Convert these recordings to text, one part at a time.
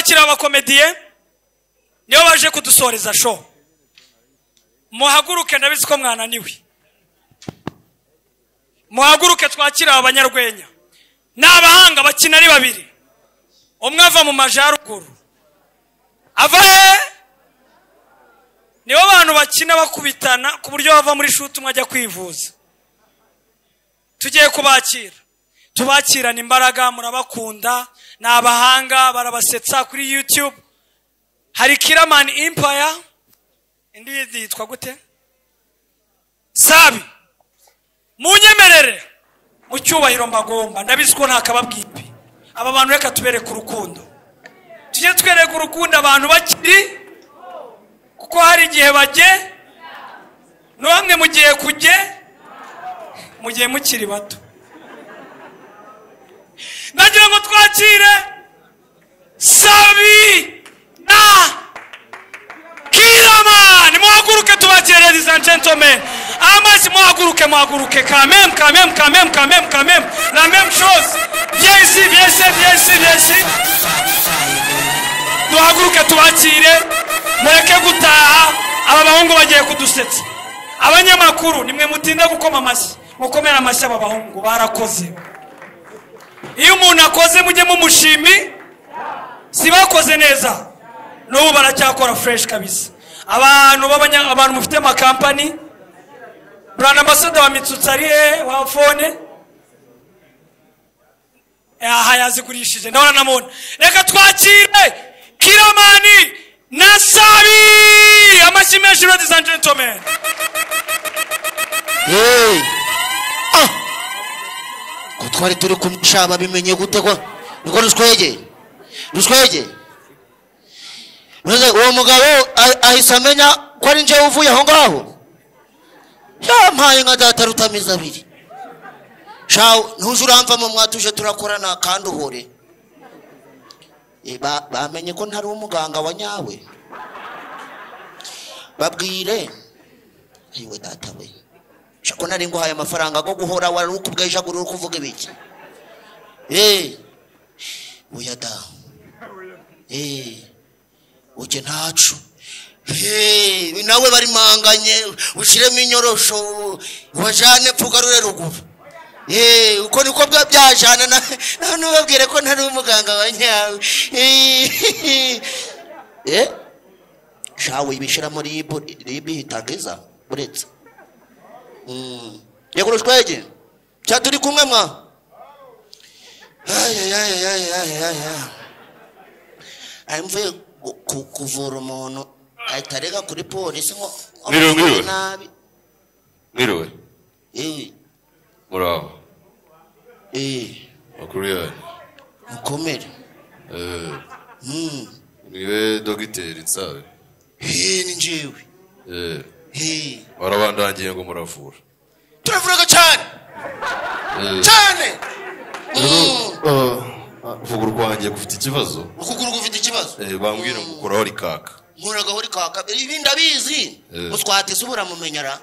Twakira abakomediye, nibo baje kudusoreza show. Muhaguruke, ndabizi ko mwananiwe. Muhaguruke twakira abanyarwenya. Ni abahanga bakina ari babiri. Umwe ava mu majaruguru, ava he? Nibo bantu bakina bakubitana ku buryo bava muri shoot umwe ajya kwivuza. Tugiye kubakira, tubakirana imbaraga, murabakunda, ni abahanga, barabasetsa kuri YouTube. Hari Killaman Empire, indi yitwa gute? Sabi. Munyemerere mu cyubahiro mbagomba, ndabizi ko nta kababwipi. Aba bantu reka tubereke urukundo, tujye twereka urukundo abantu bakiri, kuko hari igihe bajye namwe mugiye kujye mugiye mukiri bato. Ndagira ngo twakire Sabi na Killaman. Muhaguruke tubakire, ladies and gentlemen. Amazi, muhaguruke, muhaguruke. Quand même, quand même, quand même, quand même, quand même. La même chose. Viens ici, viens ici, viens ici, viens ici. Duhaguruke tubakire, mureke gutaha. Aba bahungu bagiye kudusetsa. Abanyamakuru nimwe mutinda gukoma amashyi, mukomera amashyi aba bahungu barakoze. Iyo umuntu akoze mujye mumushimi, si bakoze neza n'ubu baracyakora fresh kabisa. Abantu b'abanya, abantu mufite amakampani, brand ambassador wa Mitsutsi ari he wa phone? Aha yazigurishije, ndabona namubona. Reka twakire Killaman na Sabi. Amashyi menshi, ladies and gentlemen. Hey! Ah! Ko twari turi kumshaba bimenye gute ko niko ruswege? Ruswege. Maze uwo mugabo ahise amenya ko ari nje uvuye aho ngaho. Yampaye nka data rutamiza abiri. Shaw ntuze uramva mu mwatuje turakorana kandi uhore. Bamenye ko ntari umuganga wa nyawe. Babwire. Ayiwe data we. Shako nari nguhaye amafaranga go guhora wari ukubwejagura uri kuvuga ibiki. Oya da. Uje ntacu. Nawe bari manganye ushiremo inyorosho wajane pfugarure ruguru. Uko niko byajana na nubabwire ko ntari umuganga wa nyawe. Shawe ibishira muri ribi hitageza uretse. Yego rushwege. Cya turi kumwe mwa. Ay ay ay ay ay ay. Ay mvuye kuvura umuntu atarega kuri polisi ngo Mwiriwe. Mwiriwe. Muraho. Makuru yanyu. Mukomere. Niwe dogiteri Nsabe. Ni njyewe. Warabandangiye ngo muravura. Turavuraga cyane. Cyane. Ukuguru kwanjye gufite ikibazo. Ukuguru gufite ikibazo? Bambwira ngo ukoraho rikaka. Nkuragaho rikaka. Ibi ndabizi. Muswati subura mumenyera.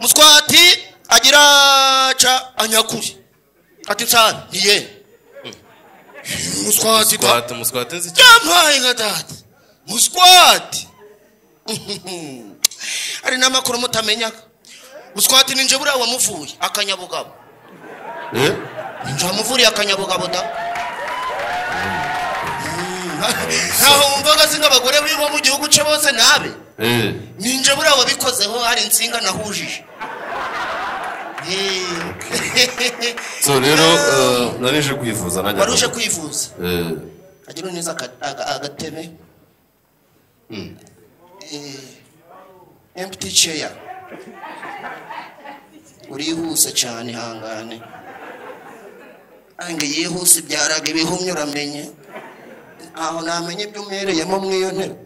Muswati agira ca anyakuri. Ati nsana niye. Muswati Muswati, muswati nzi. Yampaye nka data. Muswati. Ari namakuru mutamenyaga. Muswati ninje buriya wamuvuye akanyabugabo. Ninje wamuvuriye akanyabugabo da. Ntaho wumvaga singa abagore bibo mu gihugu cye bose nabe. Ninje buriya wabikozeho hari insinga nahujije. So rero narije kwivuza najya. Waruje kwivuza. Agira neza agatebe. Empty chair. Urihuse cyane hangane. Ange yihuse byaraga ibihumye uramenye. Aho namenye byumereyemo mwiyo ntebe.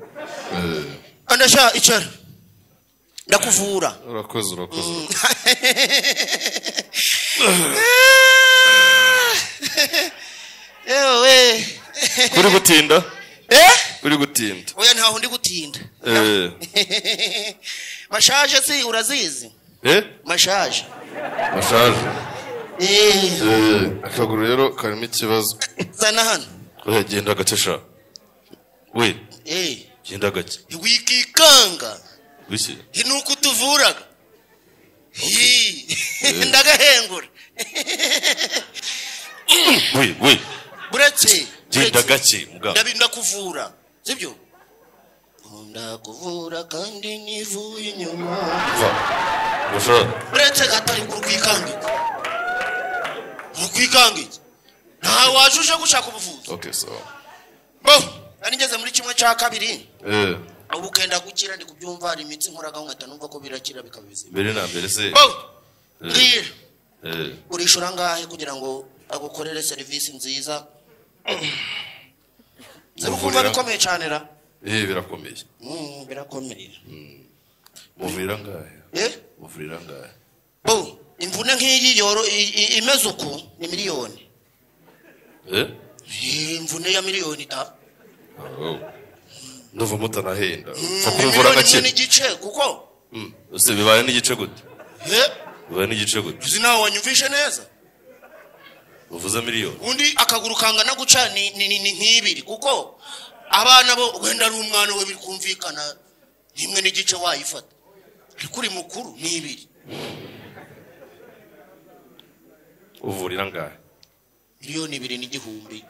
Andasha icara. Ndakuvura. Urakoze urakoze. Ewe. Kuri gutinda? Uri gutinda. Oya ntaho ndi gutinda. Mashaje si urazizi? Mashaje. Mashaje. Akaguru rero karimo ikibazo. Zana hano. Oya genda gacesha. We. Genda gake. Wikikanga. Wiki. Nuko tuvuraga. Ndagahengura. We we. Buretse. Genda gake mugabo. Ndabinda kuvura. Sibyo? Ndakuvura kandi nivuye inyuma. Va. Buretse gatari kurwikangika. Kurwikangika. Nta wajuje gushaka ubuvuzi. Okay so. Bo, nari ngeze muri kimwe cya kabiri. Ubu kenda gukira ndi kubyumva hari imitsi nkoragaho nkata numva ko birakira bikabizima. Mbere na mbere se. Bo. Mbwira. Urishura ngahe kugira ngo agukorere service nziza? Zikukumva bikomeye cyane ra? Birakomeye. Birakomeye. Muvurira ngahe? Muvurira ngahe? Bo, imvune nk'iyi yoro imeze uku ni miliyoni. Imvune ya miliyoni ta. Ndumva mutanahenda. Kumvura gake. Ni igice kuko. Ese bibaye n'igice gute? Bibaye n'igice gute? Uzi nawe wanyumvishe neza? Uvuze miliyoni. Undi akaguru kangana guca ni nk'ibiri kuko abana bo wenda ari umwana we bikumvikana rimwe n'igice wayifata. Ariko uri mukuru ni ibiri. Uvurira ngahe? 2,000,000.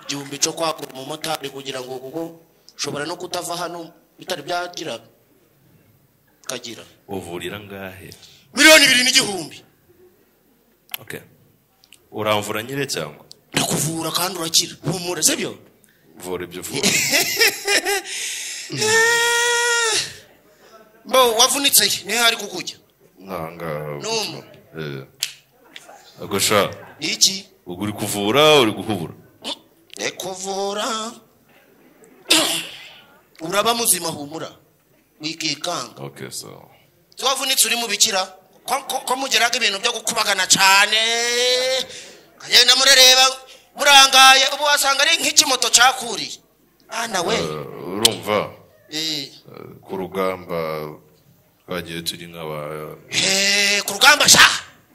Igihumbi cyo kwakura umumotari kugira ngo kuko ushobora no kutava hano bitari byagira kagira. Uvurira ngahe? 2,000,000. Okay. Uramvura nyire cyangwa? Ndakuvura kandi urakira. Humura sibyo? Vura ibyo vura. Bo wavunitse ni hari kukujya. Nanga. Numu. Agosha. Iki? Uri kuvura uri guhubura. Ekuvura. Uraba muzima humura. Wikikanga. Okay so. Wavunitse uri mu bikira. Ko mugeraga ibintu byo gukubagana cyane. Kagenda murereba murangaye ubu wasanga ari nk'ikimoto cyakuriye. Ana we. Urumva? Ku rugamba twagiye turi nk'aba ku rugamba sha.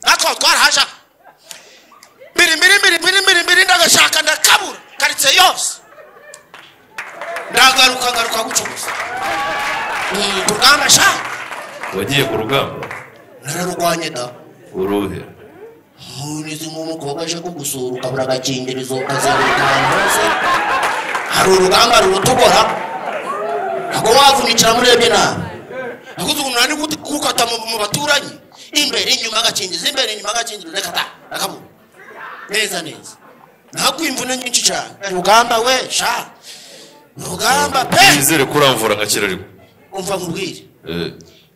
Natwe twarahasha. Mbiri mbiri mbiri mbiri mbiri mbiri ndagashaka ndakabura karitse yose. Ndagaruka ngaruka gucuruza. Ku rugamba sha. Wagiye ku rugamba? Nararwanye da. Uruhe? Munizi nk'umukobwa aje kugusura ukabura agakingirizo ukazenguruka ahantu hose. Hari urugamba rurutugora. Ntabwo wavunikira murebye nabi. Nakuze ukuntu nari gukata mu baturanyi. Imbere inyuma agakingirizo, imbere inyuma agakingirizo, reka ta, akabura. Neza neza. Ntabwo imvune nyinshi cyane. Urugamba we sha. Urugamba pe. Nizere ko uramvura ngakira ariko. Umva nkubwire.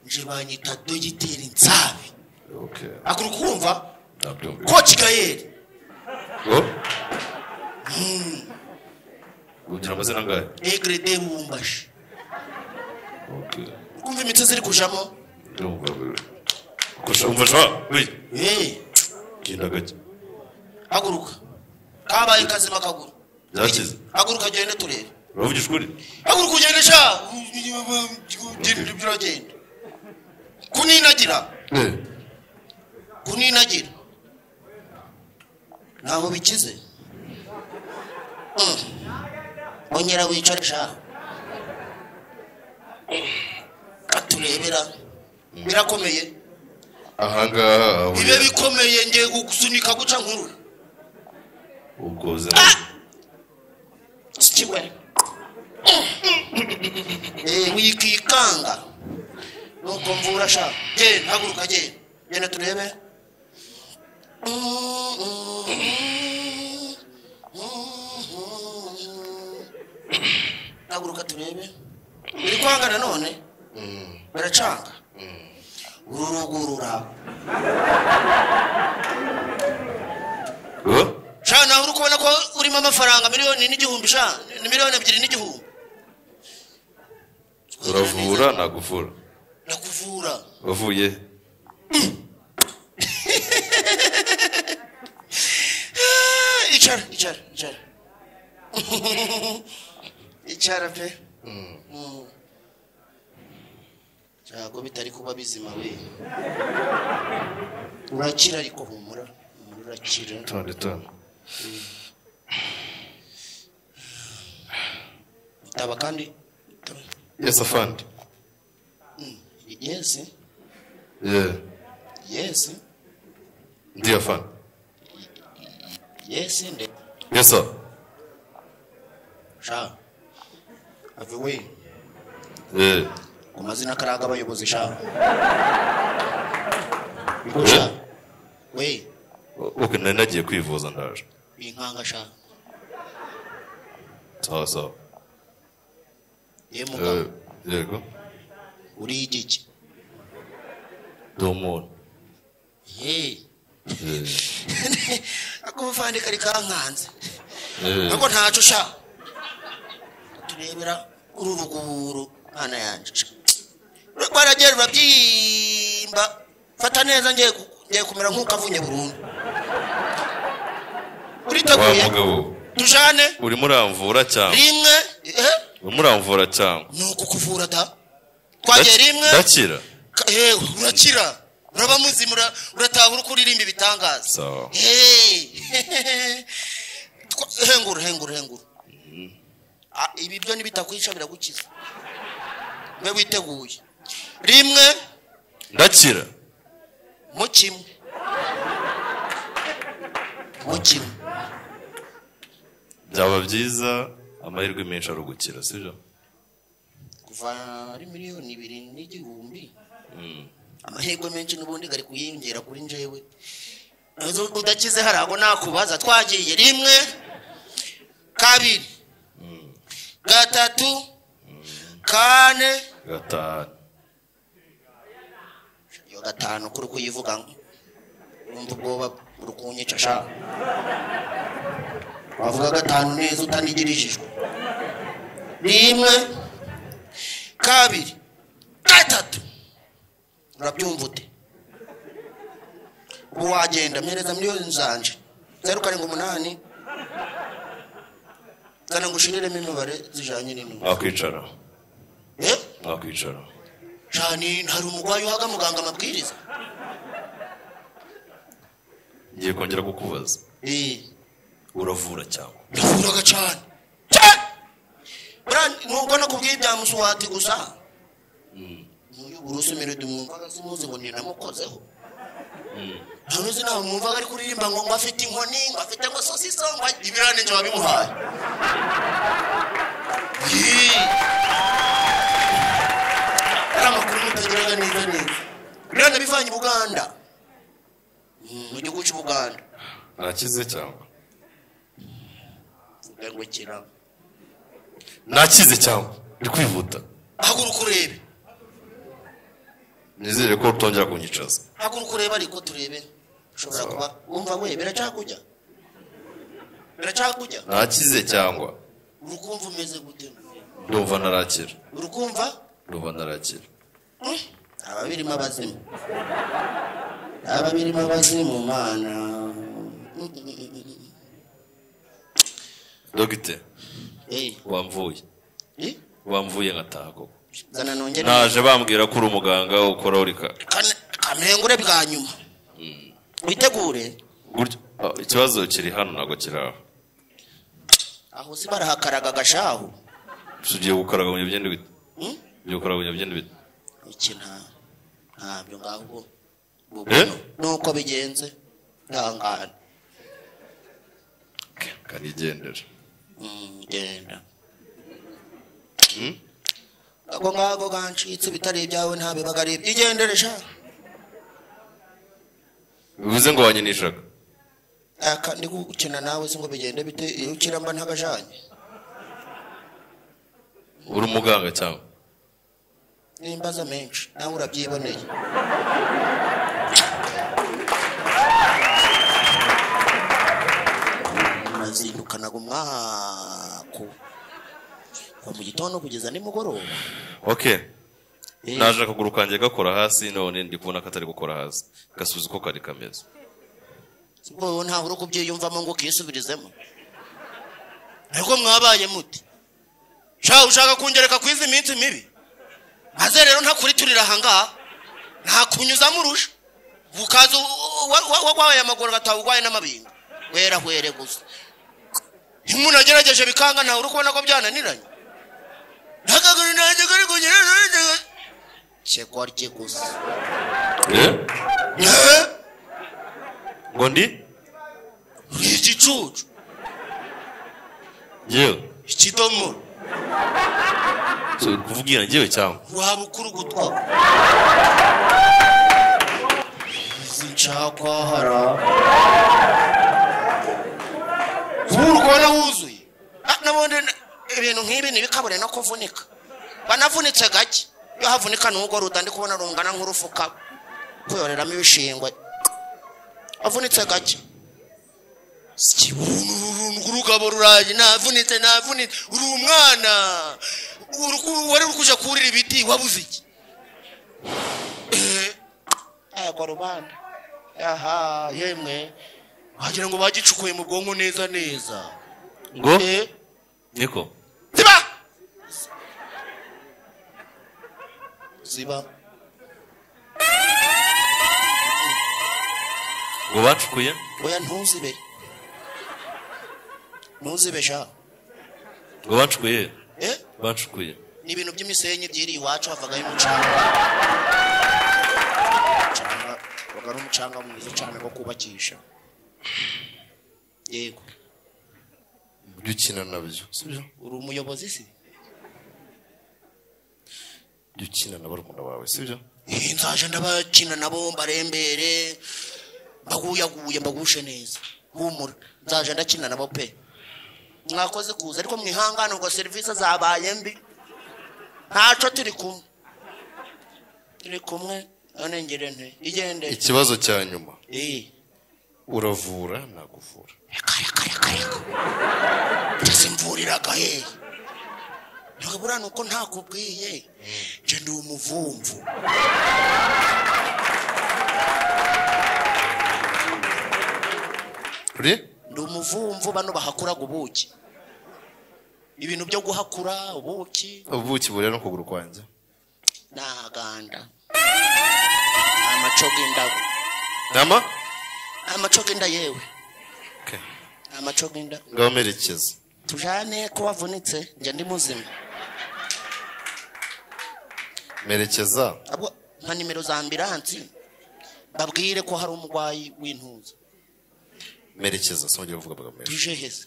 Nje banyita Dogiteri Nsabi. Okay. Akuru kumva? Coach Gael. Oh? Ugira amazina angahe? Egre de Mumbashi. Okay. Kumva imitsi ziri kujamo? Ndumva. Kusha umva sha. We. Genda gake. Haguruka. Kabaye kazima kaguru. Byakize. Haguruka gende turebe. Uravugisha ukuri? Haguruka ugende sha. Biragenda. Kuninagira. Kuninagira. Naho bikize. Ongera wicare sha. Katurebera. Birakomeye. Ahanga bibe bikomeye ngiye gusunika guca nkuru. Ukoze. Sikibwe. Wikikanga. Nuko mvura sha. Genda haguruka genda. Genda turebe. Haguruka turebe. Biri kwangana none? Biracanga. Ururugurura. Sha nawe uri kubona ko urimo amafaranga 1,000,000 sha, ni 2,000,000. Uravura naguvura. Nakuvura. Wavuye? Icara, icara, icara. Icara pe. Ntabwo bitari kuba bizima we. Urakira ariko humura. Urakira. Tande tande. Itaba kandi. Yes, afande. Yes. Yeah. Yes. Ndi afande. Yes nde. Yes sir. Sha. Ave we. Yeah. Ku mazina karaga abayobozi sha. Sha. We. Okay, nari nagiye kwivuza ndaje. Inkanga sha. Sawa sawa. Ye mugabo. Yego. Uri igiki? Ndi umuntu. Ye. Ako muvandi kari kankanze. Ako ntaco sha. Turebera uru ruguru mwana yanje. Rwaragera urabyimba. Fata neza ngiye kumera nk'ukavunye burundu. Uriteguye? Tujane? Urimo uramvura cyangwa? Rimwe, Urimo uramvura cyangwa? Ni ukukuvura da. Twagiye rimwe. Ndakira. Urakira. Uraba muzima, uratahura uko uririmba ibitangaza. Sawa. Hengura hengura hengura. Ibi byo nibitakwica biragukiza. Mbe witeguye. Rimwe. Ndakira. Mu kimwe. Mu kimwe. Byaba byiza amahirwe menshi arugukira, sibyo? Kuva ari 2,000,000. Amahirwe menshi n'ubundi gari kuyiyongera kuri njewe. Udakize harago nakubaza. Twagiye rimwe, kabiri, gatatu, kane, gatanu. Iyo gatanu kuri kuyivuga urumva ubwoba uri kunyica sha. Wavuga gatanu neza utanigirijwe. Rimwe, kabiri, gatatu. Urabyumva ute? Ubu wagenda mpereza miliyoni zanje 0 7 8 zana ngushiriremo imibare zijanye n'intumwa. Wakwicara. Wakwicara. Jani hari umugwayi uhaga muganga amabwiriza. Ngiye kongera kukubaza. Uravura cyangwa? Ndavuraga cyane. Bra nubwo nakubwiye ibya Muswati gusa. N'uyu Bruce Melody mwumvaga simuzi ngo ninamukozeho. Ntanuzi nawe mwumvaga ari kuririmba ngo afite inkoni, ngo afite ngo sosiso, ngo ibirane nje wabimuhaye. Amakuru mutagiraga neza neza. Birane bivanye Buganda. Mu gihugu cy'u Buganda. Nakize cyangwa? Ndagwekera. Nakize cyangwa? Ndi kwivuta. Haguruka urebe. Nizere ko utongera kunyicaza. Haguruka urebe ariko turebe. Ushobora kuba wumva we biracakujya. Biracakujya. Nakize cyangwa? Urukumva umeze gute? Ndumva narakira. Urukumva? Ndumva narakira. Ababirimo abazimu. Ababirimo abazimu mana. Dogite. Wamvuye. Wamvuye ngataha koko. Naje bambwira ko uri umuganga ukora urika. Kamengure bwa nyuma. Witegure. Ikibazo kiri hano ntago kiraho. Aho si barahakaraga gashaho. Tugiye gukaraga mu byende bite? Ugiye gukaraga mu byende bite? Iki ntabyo ngaho. Nuko bigenze. Ntangana. Kanigendera. Genda. Ako ngako gancitse bitari ibyawe ntabe bagaribye. Igendere sha. Bivuze ngo wanyinishaga. Aka ndi gukina nawe singo bigende bite iyo ukiramba ntagajanye. Uri umuganga cyangwa? Nimbaza menshi nawe urabyiboneye. Nazindukanaga umwaku mu gitondo kugeza nimugoroba. Okay. Naje akaguru kanjye gakora hasi none ndi kubona katari gukora hasi. Gasubiza uko kari kameze. Sibwo nta uri kubyiyumvamo ngo kisubirizemo. Ariko mwabaye muti. Sha ushaka kungereka kwizi minsi mibi. Maze rero ntakuriturira ahangaha. Nta kunyuzamo urusha. Bukaza wabaye amaguru gatagwaye n'amabinga. Wera hwere gusa. Umuntu agerageje bikanga nta uri kubona ko byananiranye. kugira kigoryi gusa. Ngo ndi igicucu. Yewe ikidomoro. So kuvugira njyewe cyangwa waba ukuri gutwa zincakwahara urwana wuzuye. Nabundi ibintu nk'ibi ntibikabure no kuvunika. Banavunitse gake. Iyo havunika n'ubwo ruda ndi kubona rungana nk'urufuka kuyoreramo ibishingwe. Avunitse gake. Urugabo ruraje navunitse navunitse. Uri umwana. Wari uri kuja kurira ibiti wabuze iki? Kwa rubanda. Aha yemwe. Wagira ngo bagicukuye mu bwonko neza neza. Ngo? Niko. Ziba. Ziba. Ngo bacukuye? Oya ntuzibe. Ntuzibe sha. Ngo bacukuye? Bacukuye. Ni ibintu by'imisenyi byiri iwacu havagayo umucanga. Waga umucanga mwiza cyane wo kubakisha. Yego. Ibyo ukina nabyo, sibyo? Uri umuyobozi se? Ibyo ukina na barumuna bawe, sibyo? Nzaje ndabakina nabo mbarembere, mbaguyaguye mbagushe neza. Humura, nzaje ndakina nabo pe. Mwakoze kuza ariko mwihangane ngo service zabaye mbi. Ntaco turi kumwe. Turi kumwe none ngire nte. Igende. Ikibazo cya nyuma. Uravura naguvura. Reka. Simvuriraga he. Ntabura nuko ntakubwiye. Je ndi umuvumvu. Uri? Ndi umuvumvu bano bahakuraga ubuki. Ibintu byo guhakura ubuki. Ubuki buri no kuguru kwanjye. Naganda. Amacoga indago. Nama? Amacoga inda yewe. Okay. Amacoga inda. Ngaho merekeza. Tujane ko wavunitse nje ndi muzima. Merekeza. Abo nka nimero za ambulance babwire ko hari umugwayi w'intuza. Merekeza songera kuvuga amagambo menshi. Tuje heza.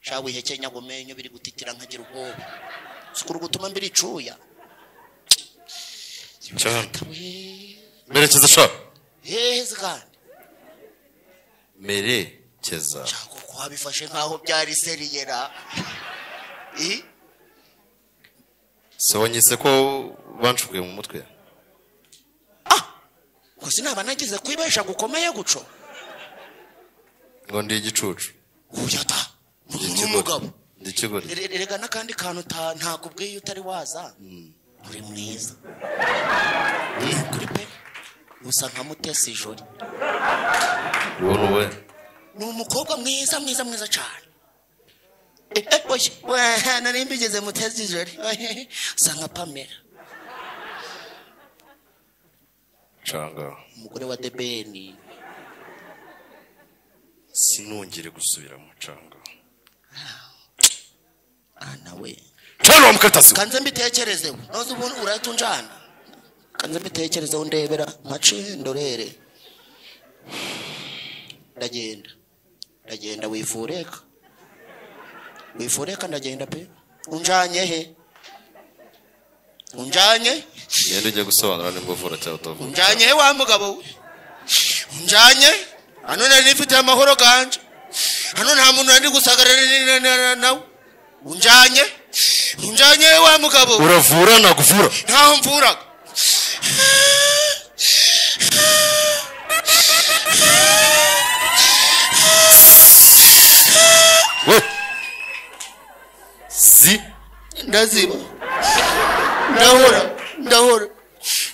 Sha wihekenya gomenyo biri gutitira nkagira ubwoba. Sukuru gutuma mbiri icuya. Cyane. Merekeza sha. Heza kandi. Merekeza. Cyako kwabifashe nkaho byari seriyera. So wanyise ko bancukuye mu mutwe. Ko sinaba nagize kwibesha gukomeye guco. Ngo ndi igicucu. Uyata. Umugabo. Ndi ikigori. Erega nakandi kantu ntakubwiye utari waza. Uri mwiza. Kuri pe. Usa nka Mutesi Joli. Wowe. Ni umukobwa mwiza mwiza mwiza cyane. Oya, nari mbigeze Mutesi Joli. Usa nka Pamela. Canga. Umugore wa Debeni. Sinongere gusubira mu canga. Nawe. Canga mukatasi. Kanze mbitekerezeho. Noze ubu uratunjana. Kanze mbitekerezeho ndebera mpace ndorere. Ndagenda. Ndagenda wivureka. Wivureka ndagenda pe. Unjanye he? Unjanye? Ngende ujye gusobanura nimba uvura cyangwa utavura. Unjanye he wa mugabo we? Unjanye? Hano nari nifite amahoro ganje. Hano nta muntu nari gusagarana nawe. Unjanye? Unjanye he wa mugabo? Uravura naguvura. Ntaho mvuraga. We. Si ndaziba. Ndahora, ndahora.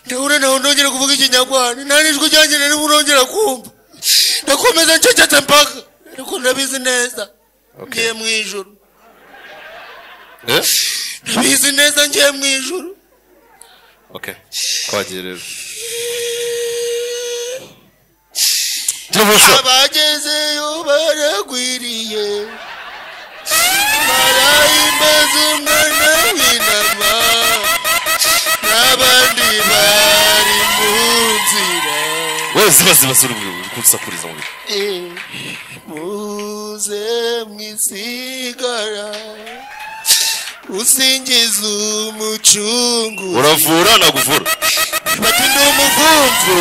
Ndahora naho ndongera kuvuga ikinyarwanda. Nta nijwi ryanjye nari burongera kumva. Ndakomeza ncecetse mpaka. Ariko ndabizi neza. Ngiye mu ijuru. Ndabizi neza ngiye mu ijuru. Okay. Twagiye rero. Abagezeyo baragwiriye. Barahimba. Bahimbaza umwana w'intama n'abandi bari mu nzira. Wewe ziba ziba ziri kunsakuriza mu biro. Muze mwisigara usingiza umucunguzi. Uravura naguvura. Bati ndi umuvumvu.